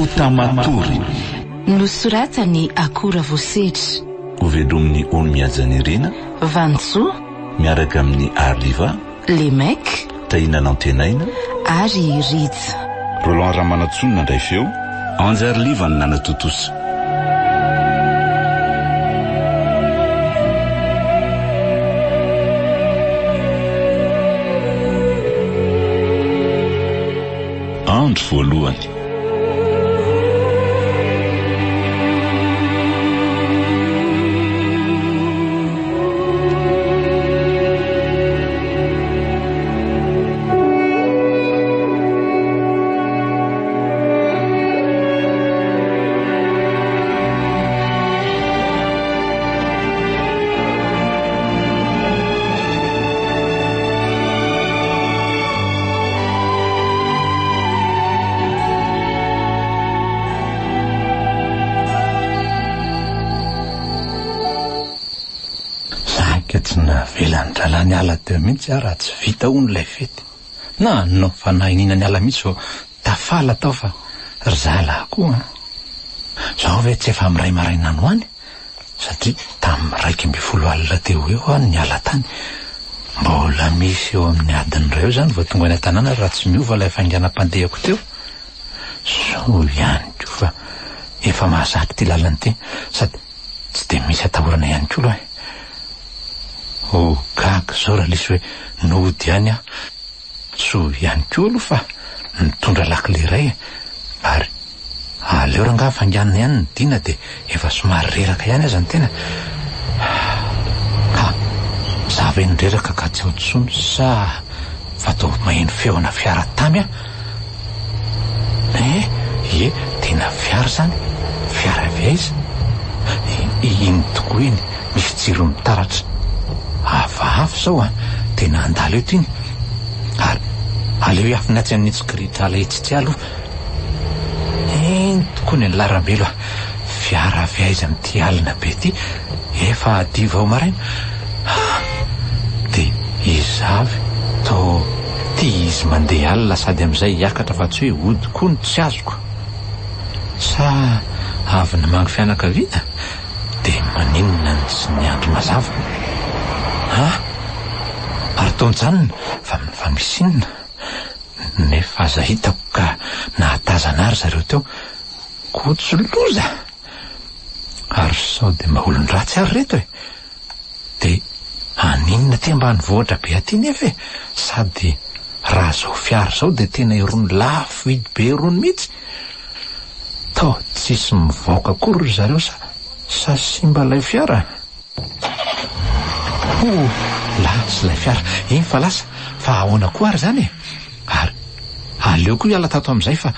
Fotamatory. Nosoratan'i Akora Voasedra. Hovelomin'i Ony Nirina. Vanintsoa. Miaraka amin'i Arliva. Lemec. Tahina Nantenaina. Ary Rija. Roland Ramanantsoa no nandray feo. Anjy Arliva no nanatontosa. Andro voalohany. Saika tsy navelan-drahalahy niala teo mihitsy aho raha tsy vita hono ilay fety. Na nanao fanahy iniana niala mihitsy vao tafala tao fa ry zalahy koa an! Izao ve tsy efa amin'iray maraina any ho any? Satria tamin'ny 11 alina teo ho eo aho no niala tany. Mbola misy eo amin'ny adiny iray eo izany vao tonga any an-tanàna raha tsy miova ilay hafainganam-pandehako teo. Soa ihany koa fa efa mahazatra ity lalana ity sady tsy dia misy atahorana ihany koa aloha e. Ho gaga izao raha lisy hoe nody ihany aho. Soa ihany koa aloha fa nitondra lakile iray e! Ary aleo rangaha fainganina ihany ny dina dia efa somary reraka ihany aza ny tena. Ha! Za ve no reraka ka tsy ao intsony sa fa toa maheno feona fiara tamy aho? Eh! Ie, tena fiara izany! Fiara avy aiza? Iny tokoa iny! Misy jiro mitaratra hafahafa izao an! Tena handalo eto iny! Ary aleo hiafina atsy amin'itsy kirihitrala itsy itsy aloha. Eny tokoa ny an'i Larambelo a! Fiara avy aiza amin'ity alina be ity? Efa hadiva vao maraina. Ha! Dia iza avy toa tia izy mandeha alina sady amin'izay hiakatra fa tsy hoe hody koa no tsy azoko. Sa avy namangy fianakaviana? Dia maninona no tsy niandry mazava? Ha? Ary toa mijanona fa fa misy inona? Nefa aza hitako ka nahatazana ahy ry zareo teo. Koa tsy loza! Ary sao dia mba olon-dratsy ary ireto e? Dia haninona aty ambanivohitra be aty nefa e? Sady raha izao fiara izao dia tena irony lafo vidy be irony mihitsy. Toa tsisy mivoaka akory ry zareo sa sa simba ilay fiara? Ho, lasa ilay fiara. Iny fa lasa. Fa ahoana koa ary izany e? Ary aleoko hiala tato amin'izay fa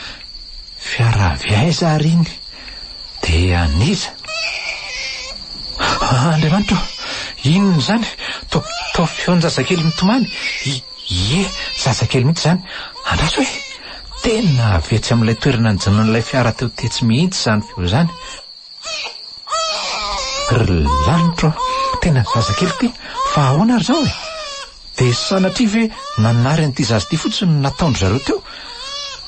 fiara avy aiza ary iny? Dia an'iza? Andriamanitra ô! Inona izany? Toa toa feon-jazakely mitomany. Ie, zazakely mihitsy izany. Andraso e! Tena avy etsy amin'ilay toerana nijanonan'ilay fiara teo tetsy mihitsy izany feo izany. Ry lanitra ô! Tena zazakely ity! Fa ahoana ary izao e? Dia sanatria ve nanary an'ity zaza ity fotsiny no nataon-dry zareo teo?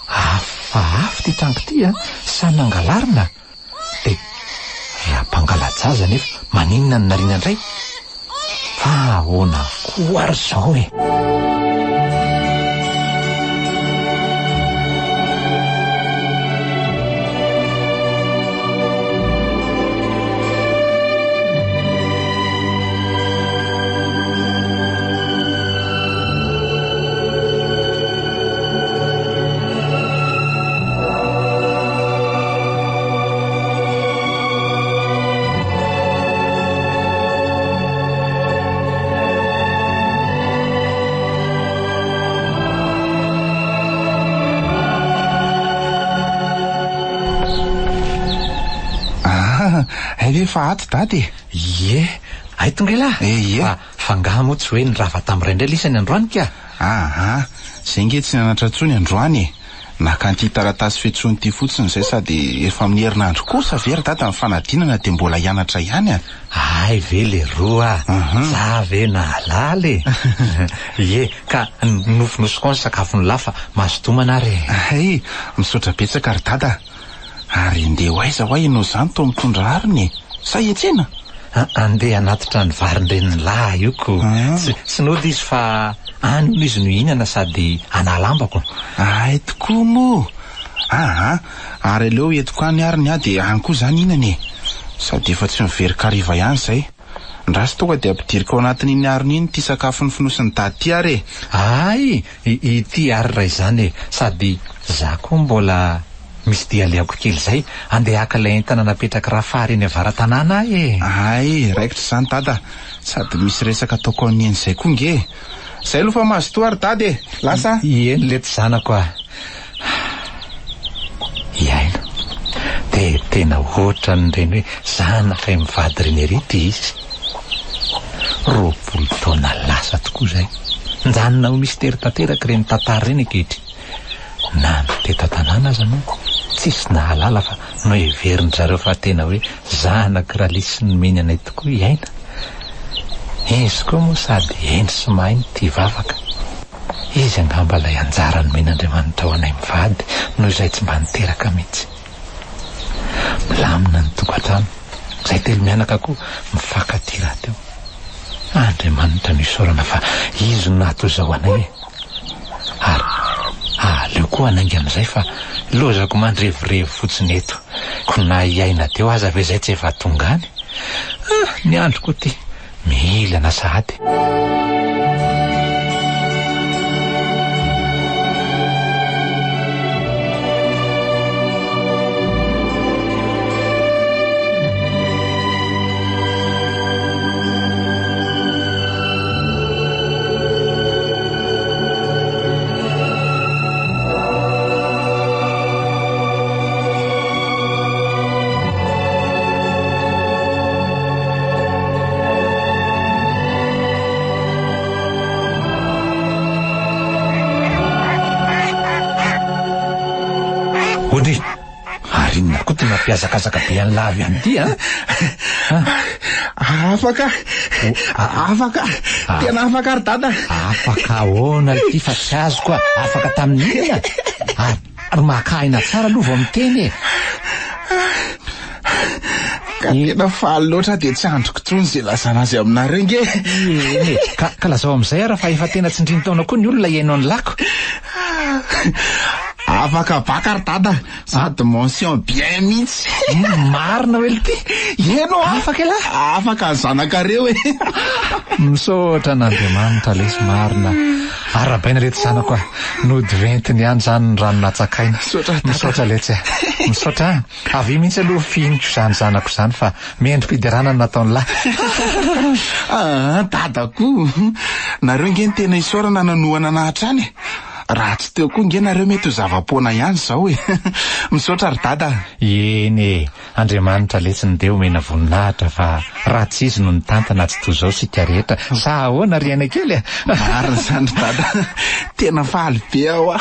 Hafahafa ity tranga ity an! Sa nangalarina? Dia raha mpangala-jaza anefa maninona no nariana indray? Fa ahoana koa ary izao e? Ah, hay ve fa ato dada e? Ie, hay tonga elah. Eh, ie. Fa, fa angaha moa tsy hoe nirava tamin'ny iray indray lisany androany ka? Aha, zay nge tsy nianatra intsony androany e. Naka an'ity taratasy fiantsoana ity fotsiny izay sady efa amin'ny herinandro kosa ve ry dada ny fanadinana dia mbola hianatra ihany a! Hay ve leroa a! Za ve nahalala e! Ie, ka nofonosiko ao ny sakafon'lah fa mazotoa manary e! Hay, misaotra betsaka ry dada a! Ary ndeha ho aiza hoa ianao izany toa mitondra harona e? Sa hiantsena? Andeha hanatitra ny varin-drenin'lah io ko. Tsy tsy nody izy fa any hono izy no hihinana sady hanala ambako. Hay tokoa moa! Aa, ary aleo entiko any ary ny ahy dia any koa izany hihinana e! Sady efa tsy miverin-kariva ihany izay. Ndraso tonga dia ampidiriko ao anatin'iny harona iny ity sakafo nofonosin'i Dada ity ary e! Hay! Ity ary raha izany e! Sady za koa mbola misy dia alehako kely izay, andeha haka ilay entana napetrak'i Rafary eny avara-tanàna aho e! Hay! Raikitra izany Dada! Sady misy resaka ataoko amin'i Neny izay koa nge e! Izay aloha fa mazotoa ary Dada e! Lasa a! Eny letsy zanako a! Hiaina. Dia tena ohatran'ireny hoe zanakay mivady ireny ery ity izy. 20 taona lasa tokoa izay. Nijanona ho mistery tanteraka ireny tantara ireny ankehitriny. Na ny teto an-tanàna aza moa tsisy nahalala fa noheverin-dry zareo fa tena hoe zanak'i Ralisy nomeny anay tokoa i Aina. Izy koa moa sady hendry sy mahay no tia vavaka. Izy angamba ilay anjara nomen'Andriamanitra ho anay mivady noho izay tsy mba niteraka mihitsy. Milamina ny tokantrano, izay telomianaka koa mifankatia rahateo. Andriamanitra no isaorana fa Izy no nahatoy izao anay e! Ary aleo koa hanainga amin'izay fa lozako mandrevirevy fotsiny eto. Ko na hiaina teo aza ve izay tsy efa tonga any? Ah, ny androko ity! Mihilana sahady. Odry! Ary inona koa ty mampihazakazaka be an'lah avy any ity an? Afaka! Afaka! Tena afaka ry dada! Afaka ahoana ity fa tsy azoko a! Afaka tamin'ny inona? Ary Ary maka aina tsara aloha vao miteny e! Ka tena faly loatra dia tsy andriko intsony izay ilazana azy aminareo nge! Eny e! Ka, ka lazao amin'izay ara fa efa tena tsindrin-taona koa ny olona hihaino an'i Lako. Afaka baka ry dada, sady mention bien mihitsy. Marina hoe lty? Eny hoa! Afaka elah! Afaka ny zanakareo e! Misaotra an'Andriamanitra lesy marina. Arahabaina letsy zanako a! Nody ventiny ihany izany ny rano natsakaina. Misaotra dada. Misaotra letsy a! Misaotra a! Avia mihitsy aloha fihiniko izany zanako izany fa mendri-piderana ny nataon'lah. Aa dada koa! Nareo nge no tena isaorana nanohana anah hatrany e! Raha tsy teo koa nge nareo mety ho zava-poana ihany izao e! Misaotra ry dada a! Eny e! Andriamanitra letsy ndeha omena voninahitra fa raha tsy izy no nitantana tsy toy izao isika rehetra sa ahoana ry aina kely a! Marina izany ry dada, tena faly be aho a!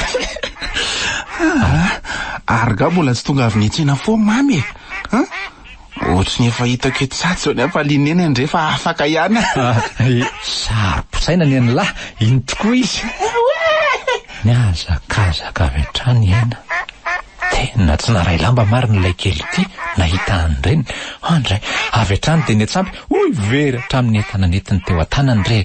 Ah, ary nga mbola tsy tonga avy niantsena foana mamy e? An? Ohatry ny efa hitako eto sady izao ny hafalian'i Neny andre fa afaka ihany ah. Saro-pisaina ny an'lah, iny tokoa izy. Nihazakazaka avy hatrany i Aina. Tena tsy naray lamba marina ilay kely ity nahita an'ireny. Andray, avy hatrany dia niantsampy, hoy very hatramin'ny entana nentiny teo an-tanany re.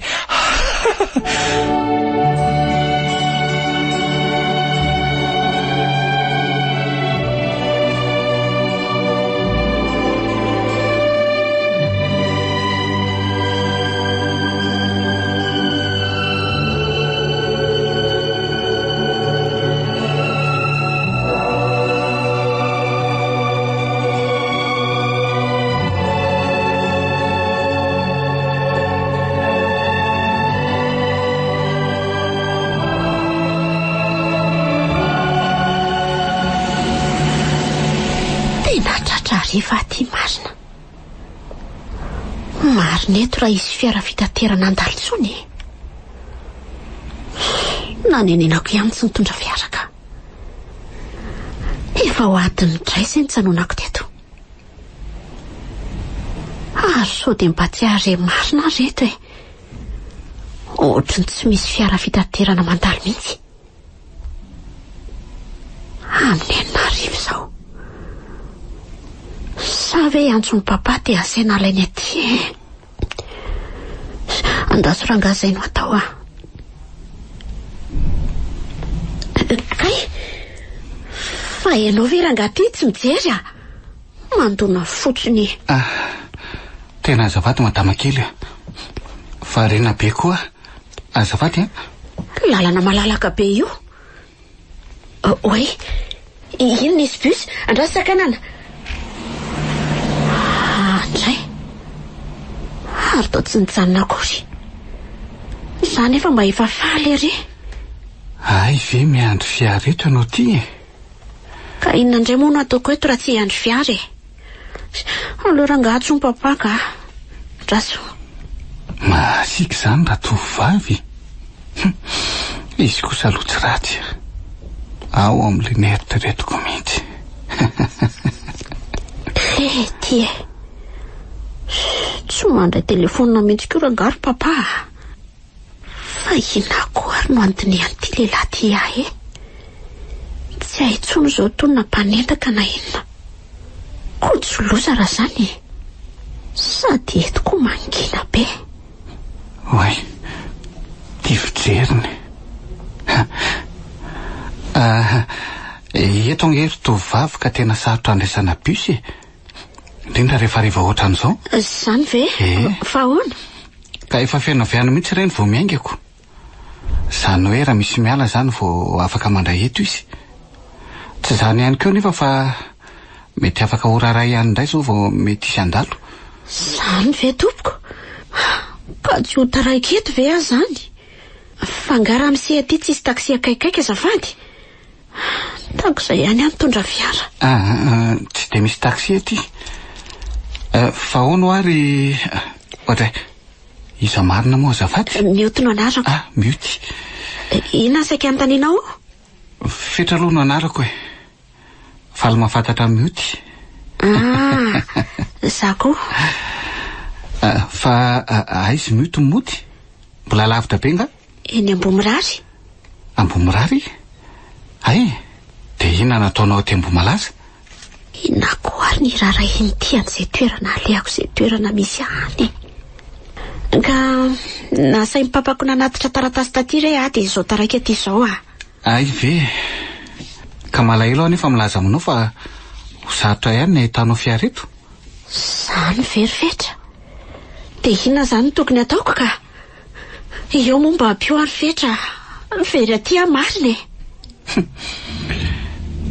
Tena tratra hariva aty marina. Marina eto raha hisy fiara fitaterana handalo intsony e. Nanenenako ihany tsy nitondra fiara ka. Efa ho adiny iray izay nijanonako teto. Ary sao dia mba tsy hahare marina aho ry reto e. Ohatry ny tsy misy fiara fitaterana mandalo mihitsy. Amin'ny 6000 izao. Sa ve hiantso ny papa dia asaina alainy aty e? Andraso rangahy izay no atao ah. Kay! Fa ianao ve rangahy ty tsy mijery ah? Mandona fotsiny e. Ah, tena azafady madama kely a. Variana be koa. Azafady a. Lalana malalaka be io. Oay, iny nisy bus, andraso sakanana. Ah, ndray. Ary toa tsy nijanona akory. Izaho nefa mba efa faly ery. Hay ve miandry fiara eto ianao ty e? Ka inona indray moa no ataoko eto raha tsy hiandry fiara e? Aleo rangahy antsoy ny papa ka. Andraso. Mahasiaka izany ratovovavy. Hum, izy kosa aloha tsy ratsy a. Ao amin'ilay neritreretiko mihitsy. Eh, ty e. Tsy mandray telefaonina mihitsy koa rangahy ry papa a. Fa inona koa ary no andinihan'ity lehilahy ity ahy e? Tsy hay intsony izao itony na mpanendaka na inona. Kojo loza raha izany e. Sady eto koa mangina be. Oay, ty fijeriny. Ah, eto ange ry tovovavy ka tena sarotra andraisana bus e. Indrindra rehefa hariva ohatran'izao. Izany ve? Eh. Fa ahoana? Ka efa feno avy any mihitsy ireny vao miaingako. Izany hoe raha misy miala izany vao afaka mandray eto izy. Tsy izany ihany koa anefa fa mety afaka ora iray ihany indray izao vao mety hisy handalo. Izany ve tompoko? Ka tsy ho taraiky eto ve aho izany? Fa angaha ramose aty tsisy taxi akaikaiky azafady? Tahaka izay ihany aho mitondra fiara. Ah, tsy dia misy taxi aty. Eh, fa ahoana hoa ry... Ohatray, iza marina moa azafady? Mioty no anarako. Ah, Mioty. Inona no saika anontanianao? Fetra aloha no anarako e. Faly mahafantatra an'i Mioty. Ah, za koa. Ah, fa aiza Mioty mody? Mbola lavitra be nga? Eny Ambohimirary. Ambohimirary? Hay, dia inona no ataonao aty Ambohimalaza? Inona koa ary ny raharahian'ity an'izay toerana alehako izay toerana misy ahy any e? Ka nasain'ny papako nanatitra taratasy taty re aho dia izao taraiky aty izao aho. Hay ve? Ka malahelo aho nefa milaza aminao fa ho sarotra ihany ny ahitanao fiara eto. Izany ve ry Fetra? Dia inona izany no tokony hataoko ka? Eo moa mba ampio ary Fetra a! Very aty aho marina e!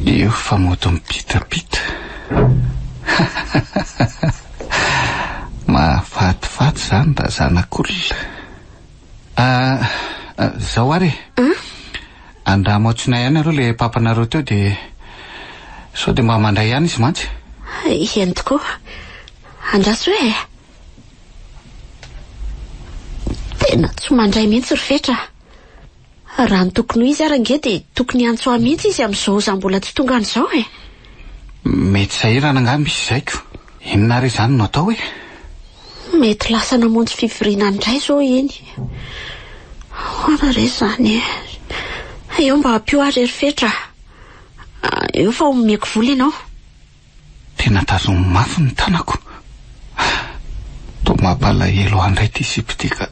Io fa mody mipitapita. Mahafatifaty izany raha zanak'olona. Ah, zao ary e. Andramo antsoina ihany aloha ilay papanareo teo dia sao dia mba mandray ihany izy mantsy. Eny tokoa. Andraso e! Tena tsy mandray mihitsy ry Fetra a! Raha ny tokony ho izy ary ange dia tokony hiantso ahy mihitsy izy amin'izao izaho mbola tsy tonga any izao e! Mety sahirana angamba izy izay ko! Inona ary izany no atao e? Mety lasa namonjy fivoriana indray izao iny. Ahoana re izany e? Eo mba ampio ahy re ry Fetra a! Eo fa omeko vola ianao. Tena tazominy mafy ny tanako. Toa mampalahelo ahy indray ity sipa ity ka.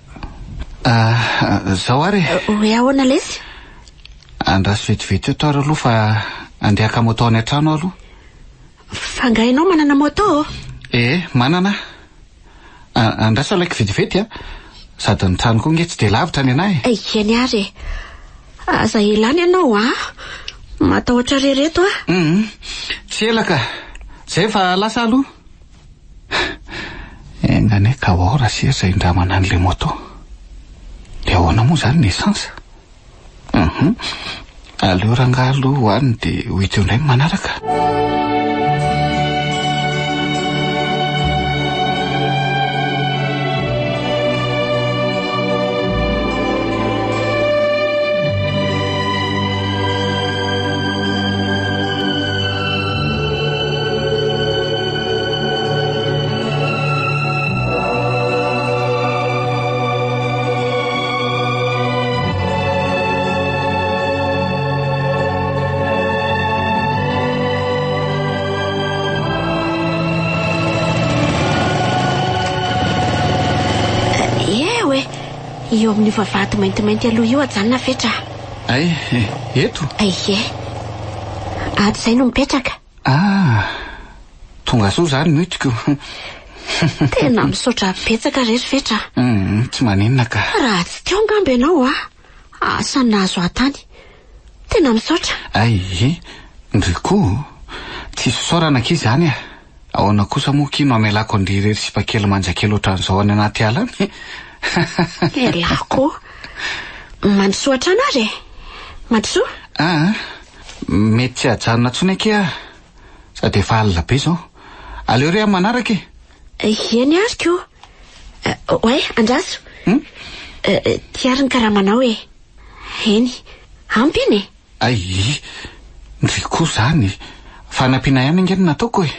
Ah, zao ary e. Hoe ahoana lesy? Andraso vetivety eto ary aloha fa andeha haka moto any an-trano aho aloha. Fa angaha ianao manana moto? Eh, manana aho. Andraso alaiko vetivety a. Sady ny trano koa nge tsy dia lavitra ny anah e. Eny ary e. Aza ela any ianao a. Matahotra rery eto aho. Hum, tsy ela ka. Zay fa lasa aloha. Enga anie ka ho ao Rasierja hindramana an'ilay moto. Dia ahoana moa izany ny essence? Hum, aleo rangahy aloha ho any dia ho hita eo indray ny manaraka. Eo amin'io vavahady maintimainty aloha io ajanona Fetra a. Ay, eto? Ie. Ato izay no mipetraka. Ah, tonga soa izany Mutiko. Tena misaotra betsaka re ry Fetra a. Hum, tsy maninona ka. Raha tsy teo angamba ianao a, asa ny nahazo ahy tany. Tena misaotra. Ay, ndry koa. Tsisy fisaorana akia izany a. Ahoana kosa moa akia no hamelako an-dry irery sipakely manja kely ohatran'izao any anaty ala any? Elah koa. Mandrosoa hatrany ary e. Mandrosoa. Ah, mety tsy hajanona intsony akia aho. Sady efa alina be izao. Aleo re amin'ny manaraka e. Eny ary ko. Oay, andraso. Hmm? Ty ary ny karamanao e. Eny, ampy iny e. Ay, ndry koa izany. Fanampiana ihany ange no nataoko e.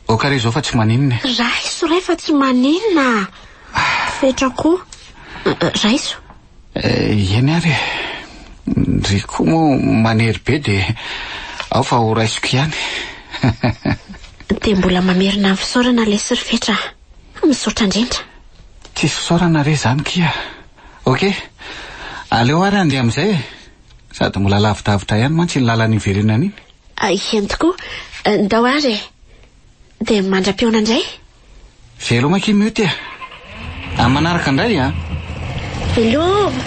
Aoka re izao fa tsy maninona e. Raiso re fa tsy maninona. Fetra koa. Raiso. Eny ary e. Ndry koa moa manery be dia ao fa ho raisiko ihany. Dia mbola mamerina ny fisaorana lesy ry Fetra a. Misaotra indrindra. Tsisy fisaorana re izany kia. Ok. Aleo ary handeha amin'izay e. Sady mbola lavidavitra ihany mantsy iny lalana iverenana iny. Eny tokoa. Ndao ary e. Dia mandra-pihaona indray. Veloma akia Mioty a! Amin'ny manaraka indray a! Veloma!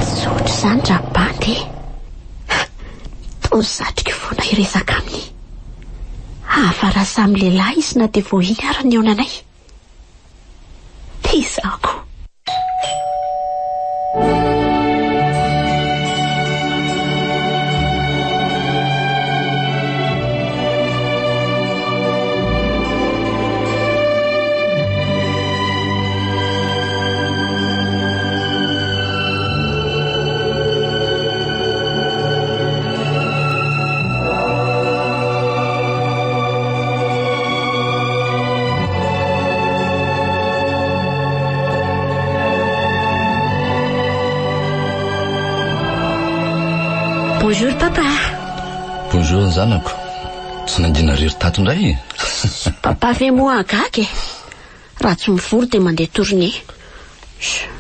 Tsy ohatr'izany Rabandy e! Toa satriko foana hiresaka aminy. Hafa raha samy lehilahy izy na dia vao iny ary ny nihaonanay. Dia izaho koa. Bonjour papa. Bonjour ny zanako. Tsy nangina irery tato indray e? Papa ve moa gaga e? Raha tsy mivory dia mandeha tournée.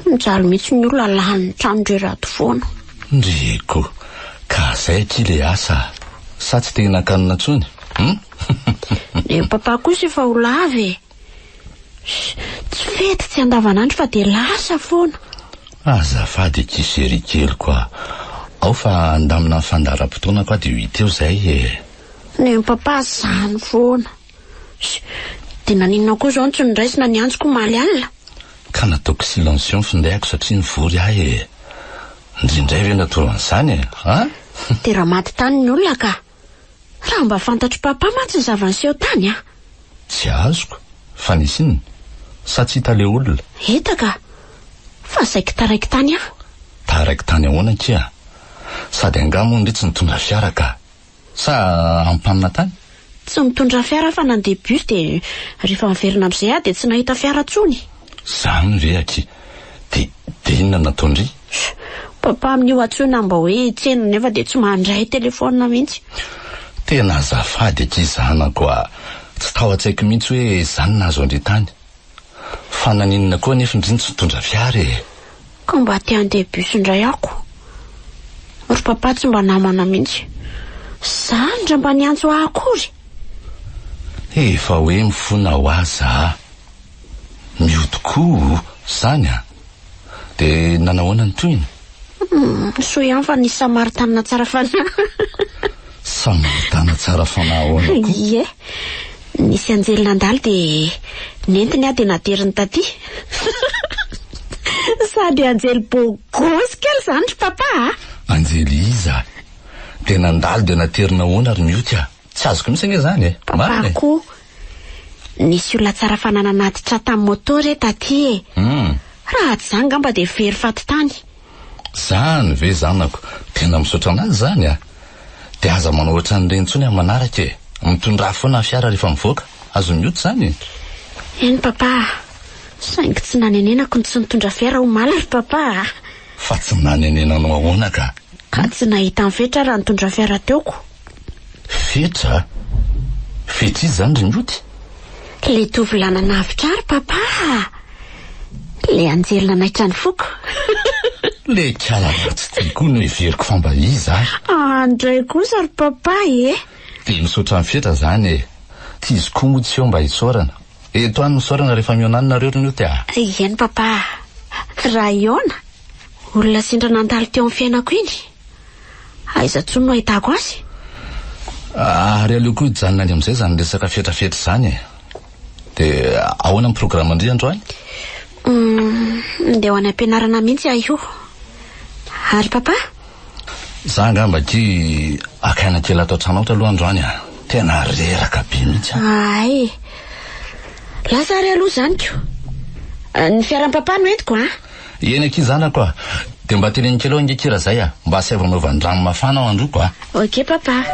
Mijaly mihitsy ny olona lany tranon-dry Rado foana. Ndry ko! Ka zay akia le asa a! Sa tsy te hihinan-kanina intsony? Hum? Ny papa kosa efa ho lava e! Tsy fety tsy andavanandro fa dia lasa foana. Azafady akia chérie keliko a! Ao fa handamina ny fandaharam-potoanako aho dia ho hita eo izay e! Ny papa zany foana. Dia naninona koa izao no tsy noraisina ny antsoko omaly alina? Ka nataoko silencieux ny findaiko satria nivory aho e! Ndry indray ve natoro an'izany e? An? Dia raha maty tany ny olona ka! Raha mba fantatr'i Papa mantsy ny zava-niseho tany an! Tsy azoko, fa nisy inona? Sa tsy hita ilay olona? Hita ka! Fa saiky taraiky tany aho. Taraiky tany ahoana akia? Sady angaha moa ndry tsy nitondra fiara ka! Sa ampanina tany? Tsy nitondra fiara fa nandeha bus dia rehefa niverina amin'izay aho dia tsy nahita fiara intsony. Zany ve akia? Dia dia inona no nataon-dry? Papa amin'io antsoina mba hoe hitsena nefa dia tsy mandray telefaonina mihitsy. Tena azafady akia zanako a! Tsy tao an-tsaiko mihitsy hoe izany nahazo an-dry tany. Fa naninona koa anefa ndry no tsy nitondra fiara e? Ka mba te handeha bus indray aho ko. Ry papa tsy mba namana mihitsy. Zany raha mba niantso ahy akory. Efa hoe mifona ho ahy za. Mioty koa zany an! Dia nanahoana ny tohiny? Hum, soa ihany fa nisy samaritanina tsara fanahy. Samaritana tsara fanahy ahoana koa? Ie. Nisy anjely nandalo dia nentiny aho dia nateriny taty. Sady anjely beau gosse kely izany ry papa a! Anjely iza? Dia nandalo dia naterina ahoana ry Mioty a? Tsy azoko mihitsy ange izany e! Marina e! Papa koa. Nisy olona tsara fanahy nanatitra tamin'ny moto re taty e! Raha tsy izany angamba dia very faty tany. Zany ve zanako? Tena misaotra anazy zany a! Dia aza manao ohatran'ireny intsony amin'ny manaraka e! Mitondrà foana ny fiara rehefa mivoaka. Azo mioty izany e! Eny papa a! Saingy tsy nanenenako ny tsy nitondra fiara omaly ry papa a! Fa tsy nanenenanao ahoana ka? Ka tsy nahita an'i Fetra raha nitondra fiara teo ko. Fetra? Fetra iza izany ry Mioty? Ilay tovolahy nanavotra ahy ry papa a! Ilay anjely nanaitra ny foko. Le kala ratsy ty koa no heveriko fa mba iza ary. Andray kosa ry papa e! Dia misaotra an'i Fetra zany e! Ty izy koa moa tsy eo mba hisaorana. Eto any misaorana rehefa mihaona any nareo ry Nioty a! Eny papa a! Raha hihaona, olona sendra nandalo teo amin'ny fiainako iny, aiza intsony no ahitako azy? Ary aleo koa hijanona any amin'izay izany resaka fetrafetra izany e! Dia ahoana ny programan-dry androany? Ndeha ho any am-pianarana mihitsy aho io. Ary papa? Za angamba aky haka aina kely ato an-trano ato aloha androany a. Tena reraka be mihitsy aho. Hay. Lasa ary aloha izany ko. Ny fiaran'i papa no entiko an. Eny akia zanako a. Dia mba teneno kely eo ange kira zay a. Mba asaivo anaovany rano mafana aho androko a. Ok papa.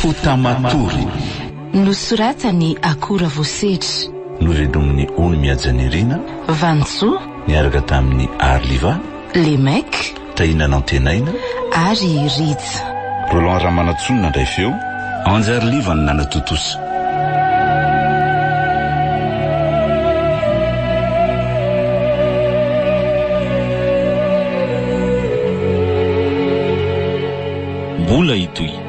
Fotamatory. Nosoratan'i Akora Voasedra. Novelomin'i Ony Mihajanirina. Vanintsoa. Niaraka tamin'i Arliva. Les Mecs. Tahina Nantenaina. Ary i Rija. Roland Ramanantsoa no nandray feo. Anjy Arliva no nanatontosa. Mbola hitohy.